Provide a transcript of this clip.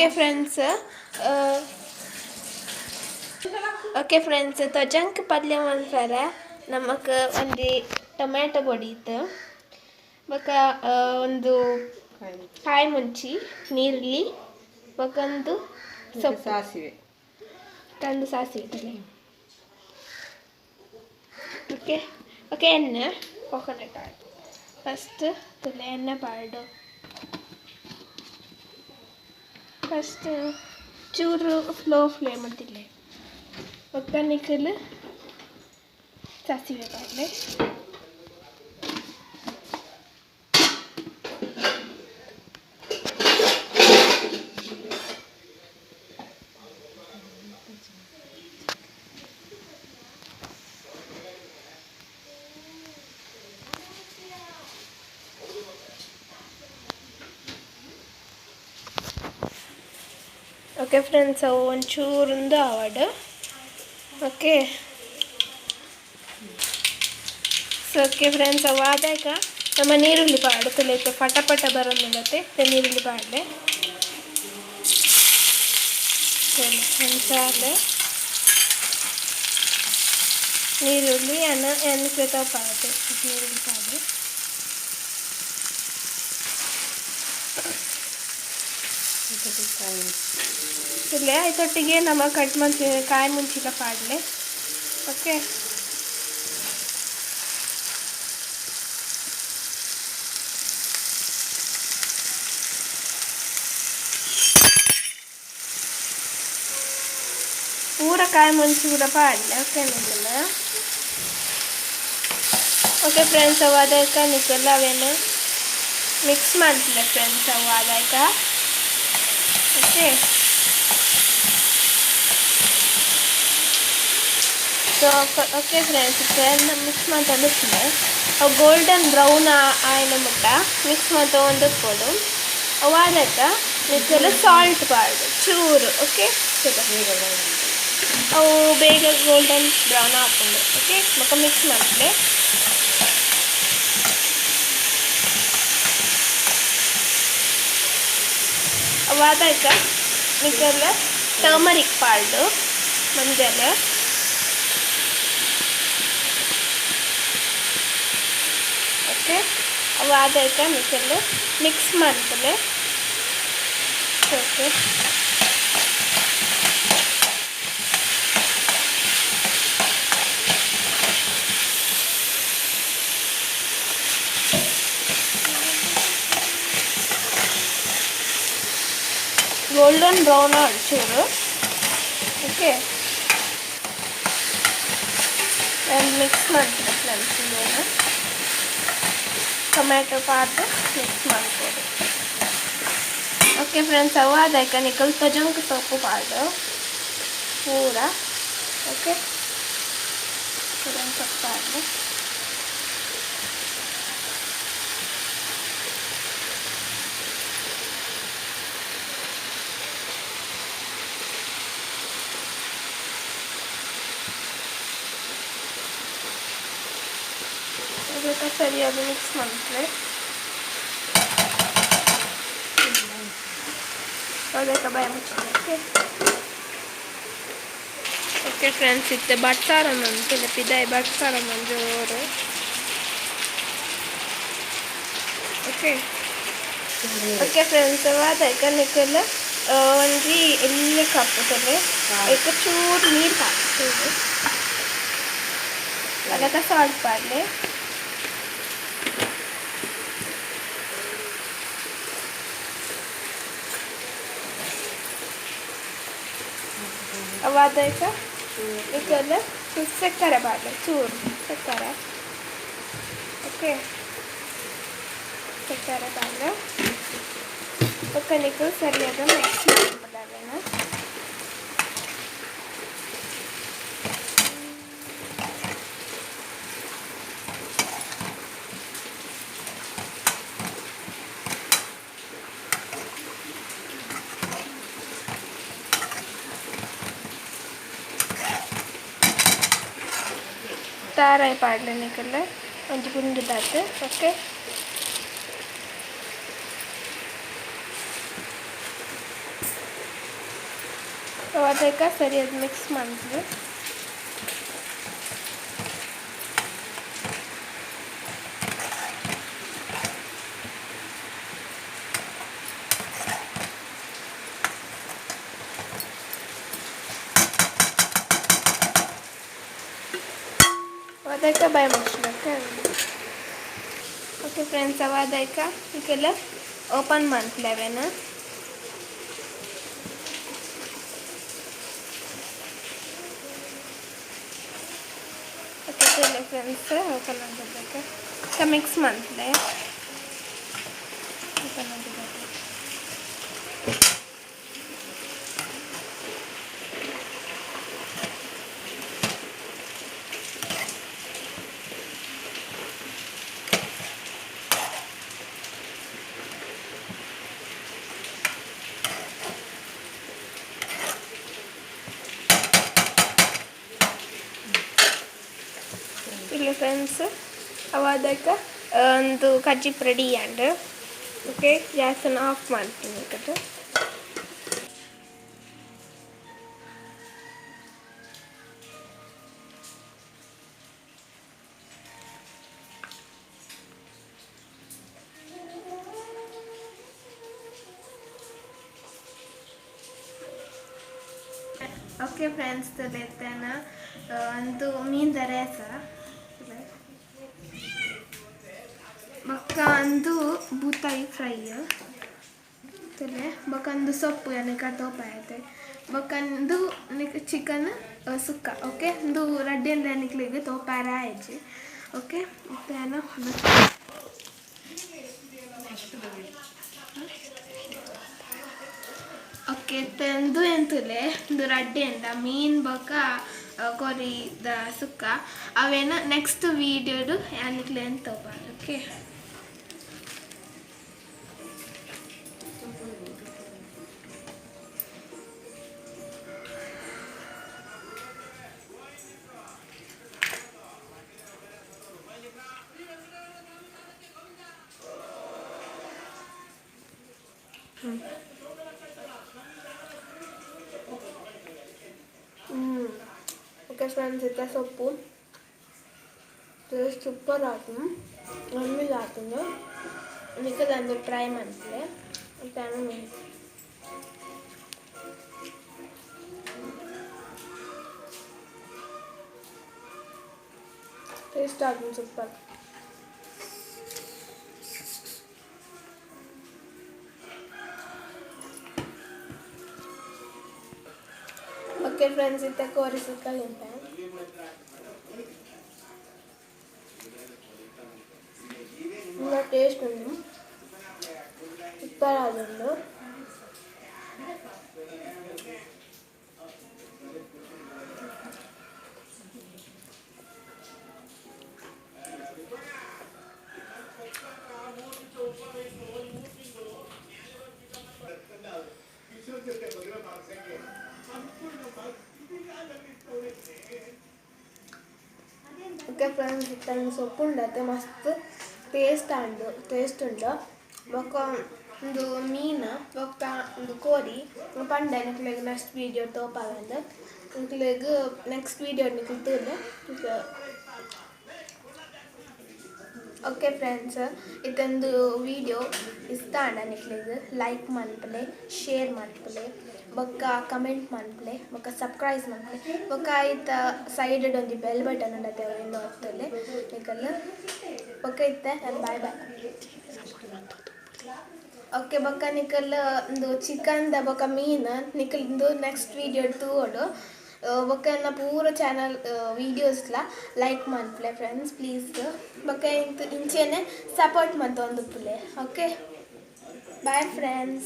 Okay friends. Okay friends ತೊಜಂಕ್ ಪಲ್ಯ ಮನ್ಪರೆ ನಮಕ್ ಒಂಜಿ ಟೊಮೆಟೊ ಬೊಡಿತ್ ಬೊಕ ಒಂದು ಕಾಯಿ ಮುಂಚಿ ನೀರುಳ್ಳಿ ಬೊಕ ಒಂದು ಸೊಪ್ಪು ಸಾಸಿವೆ ತಂದು ಸಾಸಿವೆ ತಲೆ. ಓಕೆ ಓಕೆ ಎಣ್ಣೆ ಕೊಕೊನಟ್ ಆಯಿಲ್ ಫಸ್ಟ್ ತಲೆ ಎಣ್ಣೆ ಪಾಡು ಫಸ್ಟ್ ಚೂರು ಸ್ಲೋ ಫ್ಲೇಮ್ ಅಂತಿಲ್ಲ ಒಗ್ಗರಣೆಕಲ್ ಸಾಸಿವೆ ಪಾಡ್ಲೆ. ಓಕೆ ಫ್ರೆಂಡ್ಸ್ ಅವು ಒಂಚೂರುಂದು ಆವಡ್. ಓಕೆ ಸೊ ಓಕೆ ಫ್ರೆಂಡ್ಸ್ ಅವು ಆದಾಗ ನಮ್ಮ ನೀರುಳ್ಳಿ ಪಾಡು ತುಲೈತೆ ಪಟ ಪಟ ಬರೋದಿಲ್ಲತ್ತೆ ನೀರುಳ್ಳಿ ಪಾಡ್ಲೆ ಫ್ರೆಂಡ್ಸ್ ನೀರುಳ್ಳಿ ಅನ್ನ ಎಣ್ಣೆ ಪಾಡು ನೀರುಳ್ಳಿ ಪಾಡು. ಇಲ್ಲೇ ಐತೊಟ್ಟಿಗೆ ನಮ್ಮ ಕಟ್ ಮುಂಚೆ ಕಾಯಿ ಮುಂಚಿನ ಪಾಡ್ಲೆ. ಓಕೆ ಪೂರ ಕಾಯಿ ಮುಂಚಿ ಕೂಡ ಪಾಡ್ಲೆ. ಓಕೆ ನಿಕಲ್ಲ ಓಕೆ ಫ್ರೆಂಡ್ಸ್ ಅವು ಅದಕ್ಕೆ ನಿಕಲ್ಲ ಅವೇನು ಮಿಕ್ಸ್ ಮಾಡ್ತಿಲ್ಲ ಫ್ರೆಂಡ್ಸ್ ಅವು ಆದಾಯ್ಕ. ಓಕೆ ಸೊ ಓಕೆ ಫ್ರೆಂಡ್ಸ್ ಎಲ್ಲ ಮಿಕ್ಸ್ ಮಾಡ್ತಾ ಅವು ಗೋಲ್ಡನ್ ಬ್ರೌನ್ ಆಯ್ನ ಮುಟ್ಟ ಮಿಕ್ಸ್ ಮಾಡ್ತಾ ಒಂದು ಕೊಡು. ಅವು ಆದಾಯ್ತ ನಿಕ್ಕೆಲ್ಲ ಸಾಲ್ಟ್ ಪಾಡು ಚೂರು. ಓಕೆ ಅವು ಬೇಗ ಗೋಲ್ಡನ್ ಬ್ರೌನ್ ಹಾಕೊಂಡು. ಓಕೆ ಮಕ್ಕ ಮಿಕ್ಸ್ ಮಾಡ್ತೆ. ಅವು ಆದಾಯ್ತ ನಿಕ್ಕೆಲ್ಲ ಟರ್ಮರಿಕ್ ಪಾಡು ಮಂಜಲ್. ಓಕೆ ಅವು ಆದಾಯ್ತ ನಿಕ್ಕೆಲ್ಲ ಮಿಕ್ಸ್ ಮಾಡ್ತಲೆ. ಓಕೆ ಗೋಲ್ಡನ್ ಬ್ರೌನ್ ಚೂರು. ಓಕೆ ಆ್ಯಂಡ್ ಮಿಕ್ಸ್ ಮಾಡ್ತೀನಿ ಫ್ರೆಂಡ್ಸ್ ಇದನ್ನು ಟೊಮ್ಯಾಟೊ ಪಾರ್ದು ಮಿಕ್ಸ್ ಮಾಡ್ಬೋದು. ಓಕೆ ಫ್ರೆಂಡ್ಸ್ ಅವು ಆದಾಯ್ಕ ನಿಕಲ್ ತೊಜಂಕ್ ಸೊಪ್ಪು ಪಾಡು ಪೂರ. ಓಕೆ ತೊಜಂಕ್ ಸೊಪ್ಪು ಪಾಡು. ಅದಕ್ಕೆ ಸರಿಯಾಗಿ ಮಿಕ್ಸ್ ಮಾಡಿದ್ರೆ ಅದಕ್ಕೆ ಬಾಯಿ ಮುಚ್ಚಿದೆ. ಓಕೆ ಫ್ರೆಂಡ್ಸ್ ಇತ್ತೆ ಬಟ್ಸಾರ ಮಂತಿಲ್ಲ ಪಿದಾಯಿ ಬಟ್ಸಾರ ಮಂಜೋರು. ಓಕೆ ಓಕೆ ಫ್ರೆಂಡ್ಸ್ ಅದಾಯ್ಕ ನಿಕಲ್ ಒಂಜಿ ಎಲ್ಯ ಕಪ್ ತಲೆ ಐಕ್ ಚೂರು ನೀರು ಹಾಕಿ ಚೂರು ಅದಕ್ಕೆ ಸಾಲ್ಟ್ ಪಾಡ್ಲೆ. ಅವು ಆದಾಯ್ತ ಇದೆಲ್ಲ ಸಕ್ಕರೆ ಬಾಡ್ಲೆ ಚೂರು ಸಕ್ಕರೆ. ಓಕೆ ಸಕ್ಕರೆ ಬಾಡ್ಲೆ ಬೊಕ್ಕ ನಿಕಲ್ ಸರಿಯಾದ ಮಿಕ್ಸ್ ಮಾಡ್ಬೋದಾವೇನ. ತಾರಾಯಿ ಪಾಡ್ಲೆ ನಿಕಲ್ ಒಂಜಿ ಗುಂಡುದಾತ್. ಓಕೆ ಅದಕ್ಕೆ ಸರಿಯಾಗಿ ಮಿಕ್ಸ್ ಮಾಡ್ತೀವಿ. ಅದಕ್ಕೆ ಬಾಯ್ ಮುಚ್ಚಬೇಕು. ಓಕೆ ಫ್ರೆಂಡ್ಸ್, ಅವಾದೈಕ ಈಗೆಲ್ಲ ಓಪನ್ ಮಾಡ್ತಲೇವೇನ. ಓಕೆ ಫ್ರೆಂಡ್ಸ್, ಓಪನ್ ಆಗಬೇಕು. ಮಿಕ್ಸ್ ಮಾಡ್ತಲೆ ಓಪನ್ ಆಗಬೇಕು. ಇಲ್ಲ ಫ್ರೆಂಡ್ಸ್, ಅವಾದಕ್ಕೆ ಒಂದು ಕಜ್ಜಿಪ್ ರೆಡಿ ಆಂಡ್. ಓಕೆ, ಗ್ಯಾಸನ್ನು ಆಫ್ ಮಾಡ್ತೀನಿ ಕಟ್ಟು. ಓಕೆ ಫ್ರೆಂಡ್ಸ್, ತುಲೆತ್ತನ ಒಂದು ಮೀನ್ ರೇಸ ಬೊಕ್ಕ ಒಂದು ಬೂತಾಯಿ ಫ್ರೈ ತುಲೆ, ಬೊಕ್ಕ ಒಂದು ಸೊಪ್ಪು ಎನಕ ತೋಪಾಯತೆ, ಬೊಕ್ಕ ಒಂದು ಚಿಕನ್ ಸುಕ್ಕ. ಓಕೆ, ಒಂದು ರಡ್ಡಿಂದ ನಿಕ್ಲಿಗೆ ತೋಪಾರ ಆಯ್ತು. ಓಕೆ, ಮತ್ತೆ ಓಕೆ ತಂದು ಎಂತುಲೆ ಒಂದು ರಡ್ಡೆಂದ ಮೀನ್ ಬೊಕ್ಕ ಕೊರಿದ ಸುಕ್ಕ ಅವೇನ ನೆಕ್ಸ್ಟ್ ವೀಡಿಯೋಡು ಯಾನಿಕ್ಲೆ ಅಂತ. ಓಕೆ. ಓಕೆ ಫ್ರೆಂಡ್ಸ್, ಇತ್ತ ಸೊಪ್ಪು ಟೇಸ್ಟ್ ಸೂಪರ್ ಆತು, ನಮ್ಮಿಲ್ಲ ಆತು. ಮಿಕ್ಕದಂದು ಟ್ರೈ ಮಾಡ್ತಾರೆ. ಟೇಸ್ಟ್ ಆತು ಸೂಪರ್. ಓಕೆ ಫ್ರೆಂಡ್ಸ್, ಇತ್ತ ಕೋರಿ ಸುಕ್ಕ ತಿಂತ ಟೇಸ್ಟ್ ಉಂಟು, ಸೂಪರ್ ಆದುಂಡು. ಓಕೆ ಫ್ರೆಂಡ್ಸ್, ಇತ್ತಂಗೆ ಸೊಪ್ಪು ಉಂಡತ್ತೆ, ಮಸ್ತ್ ಟೇಸ್ಟ್ ಉಂಡು, ಟೇಸ್ಟ್ ಉಂಡು. ಬೊಕ್ಕ ಒಂದು ಮೀನು ಬೊಕ್ಕ ಒಂದು ಕೋರಿ ಪಂಡ ನಿಕ್ಲೆಗ್ ನೆಕ್ಸ್ಟ್ ವೀಡಿಯೋ ತೋಪಾಗಂದು ನಿಕ್ಲೆಗ್ ನೆಕ್ಸ್ಟ್ ವೀಡಿಯೋ ನಿಕ್ಲು ತೂಲೆ. ಓಕೆ ಫ್ರೆಂಡ್ಸ್, ಇದೊಂದು ವೀಡಿಯೋ ಇಷ್ಟ ಆಂಡ ನಿಕ್ಲೆಗ್ ಲೈಕ್ ಮನ್ಪುಲೆ, ಶೇರ್ ಮನ್ಪುಲೆ, ಬೊಕ್ಕ ಕಮೆಂಟ್ ಮನ್ಪುಲೆ, ಬೊಕ್ಕ ಸಬ್ಸ್ಕ್ರೈಬ್ ಮನ್ಪುಲೆ. ಬೊಕ್ಕ ಐತ ಸೈಡ್ ಒಂಜಿ ಬೆಲ್ ಬಟನ್ ಉಂಡತೆ, ಅವೆನ್ ಒತ್ತುಲೆ ನಿಕಲ್. ಬೊಕ್ಕ ಇತ್ತೆ ಬಾಯ್ ಬಾಯ್. ಓಕೆ, ಬೊಕ್ಕ ನಿಕಲ್ ಒಂದು ಚಿಕನ್ದ ಬೊಕ್ಕ ಮೀನ್ ನಿಕಲ್ದು ನೆಕ್ಸ್ಟ್ ವೀಡಿಯೋ ತೂವೊಡು. ಬೊಕ್ಕ ಎನ್ನ ಪೂರ ಚಾನಲ್ ವೀಡಿಯೋಸ್ಲ ಲೈಕ್ ಮನ್ಪುಲೆ ಫ್ರೆಂಡ್ಸ್, ಪ್ಲೀಸ್. ಬೊಕ್ಕ ಇಂಚೆನೆ ಸಪೋರ್ಟ್ ಮಂತೊಂದುಪ್ಪುಲೆ. Okay, bye friends.